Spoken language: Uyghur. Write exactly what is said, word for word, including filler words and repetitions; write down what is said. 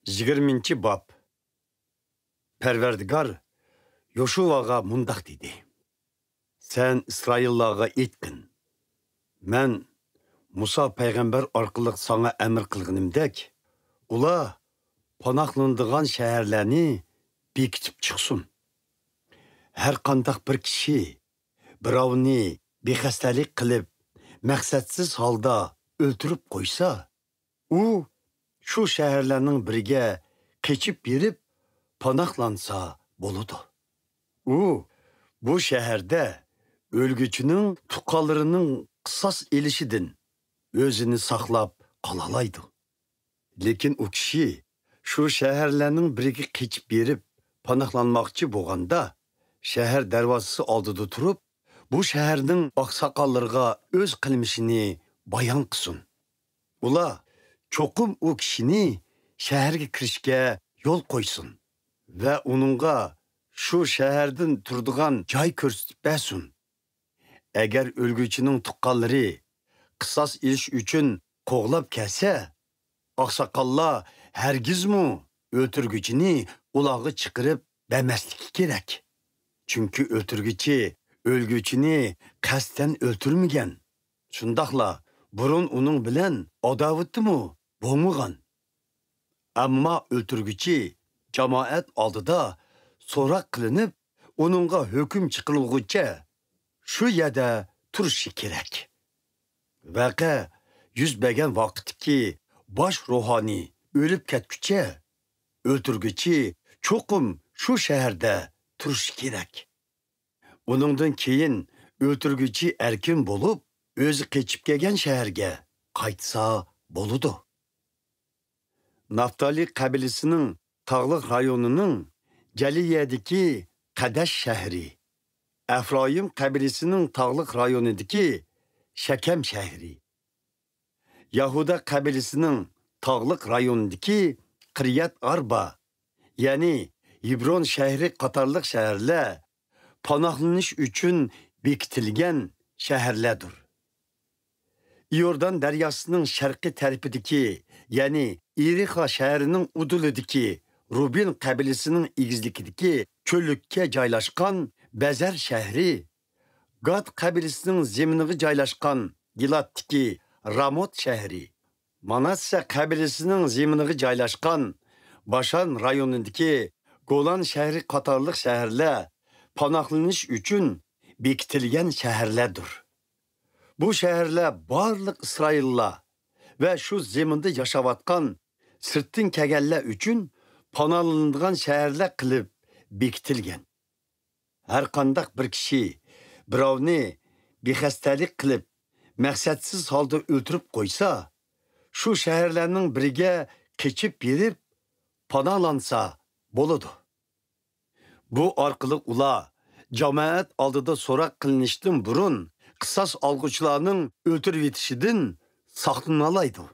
يىگىرمىنچى باب. پەرۋەردىگار يوشۇۋاغا مۇنداق دېدى: سەن ئىسرائىللارغا ئېيتقىن، مەن مۇسا پەيغەمبەر ئارقىلىق ساڭا ئەمر قىلغىنىمدەك، ئۇلار پاناھلىنىدىغان شەھەرلەرنى بېكىتىپ چىقسۇن. ھەر قانداق بىر كىشى بىراۋنى بىخەستەلىك قىلىپ، مەقسەتسىز ھالدا ئۆلتۈرۈپ قويسا، ئۇ شۇ شەھەرلەرنىڭ بىرىگە قېچىپ بېرىپ پاناھلانسا بولىدۇ. ئۇ بۇ شەھەردە ئۆلگۈچىنىڭ تۇغقانلىرىنىڭ قىساس ئېلىشىدىن ئۆزىنى ساقلاپ قالالايدۇ. لېكىن ئۇ كىشى شۇ شەھەرلەرنىڭ بىرىگە قېچىپ بېرىپ پاناھلانماقچى بولغاندا، شەھەر دەرۋازىسى ئالدىدا تۇرۇپ، بۇ شەھەرنىڭ ئاقساقاللىرىغا ئۆز قىلمىشىنى بايان قىلسۇن. ئۇلار چوقۇم ئۇ كىشىنى شەھەرگە كىرىشكە يول قويسۇن ۋە ئۇنىڭغا شۇ شەھەردىن تۇرىدىغان جاي كۆرسىتىپ بەرسۇن. ئەگەر ئۆلگۈچىنىڭ تۇغقانلىرى قىساس ئېلىش ئۈچۈن قوغلاپ كەلسە، ئاقساقاللار ھەرگىزمۇ ئۆلتۈرگۈچىنى ئۇلارغا چىقىرىپ بەرمەسلىكى كېرەك. چۈنكى ئۆلتۈرگۈچى ئۆلگۈچىنى قەستەن ئۆلتۈرمىگەن. شۇنداقلا بۇرۇن ئۇنىڭ بىلەن ئاداۋىتىمۇ بولمىغان. ئەمما ئۆلتۈرگۈچى جامائەت ئالدىدا سوراق قىلىنىپ، ئۇنىڭغا ھۆكۈم چىقىرىلغۇچە شۇ يەردە تۇرۇشى كېرەك. ۋەقە يۈز بەرگەن ۋاقىتتىكى باش روھانىي ئۆلۈپ كەتكۈچە ئۆلتۈرگۈچى چوقۇم شۇ شەھەردە تۇرۇشى كېرەك. ئۇنىڭدىن كېيىن ئۆلتۈرگۈچى ئەركىن بولۇپ، ئۆزى قېچىپ كەلگەن شەھەرگە قايتسا بولىدۇ. نافتالىي قەبىلىسىنىڭ تاغلىق رايونىنىڭ جەلىيەدىكى قەدەش شەھىرى، ئەفرايىم قەبىلىسىنىڭ تاغلىق رايونىدىكى شەكەم شەھىرى، يەھۇدا قەبىلىسىنىڭ تاغلىق رايونىدىكى قىريەت ئاربا، يەنى ھېبرون شەھىرى قاتارلىق شەھەرلەر پاناھلىنىش ئۈچۈن بېكىتىلگەن شەھەرلەردۇر. ئىيوردان دەرياسىنىڭ شەرقىي تەرىپىدىكى، يەنى ئېرىخا شەھىرىنىڭ ئۇدۇلىدىكى روبىن قەبىلىسىنىڭ ئېگىزلىكىدىكى چۆللۈككە جايلاشقان بەزەر شەھىرى، گاد قەبىلىسىنىڭ زېمىنىغا جايلاشقان گىلادتىكى راموت شەھىرى، ماناسسە قەبىلىسىنىڭ زېمىنىغا جايلاشقان باشان رايونىدىكى گولان شەھىرى قاتارلىق شەھەرلەر پاناھلىنىش ئۈچۈن بېكىتىلگەن شەھەرلەردۇر. بۇ شەھەرلەر بارلىق ئىسرائىللار ۋە شۇ زېمىندا ياشاۋاتقان سىرتتىن كەلگەنلەر ئۈچۈن پاناھلىنىدىغان شەھەرلەر قىلىپ بېكىتىلگەن. ھەر قانداق بىر كىشى بىراۋنى بىخەستەلىك قىلىپ، مەقسەتسىز ھالدا ئۆلتۈرۈپ قويسا، شۇ شەھەرلەرنىڭ بىرىگە قېچىپ بېرىپ پاناھلانسا بولىدۇ. بۇ ئارقىلىق ئۇلار جامائەت ئالدىدا سوراق قىلىنىشتىن بۇرۇن قىساس ئالغۇچىلارنىڭ ئۆلتۈرۈۋېتىشىدىن ساقلىنالايدۇ.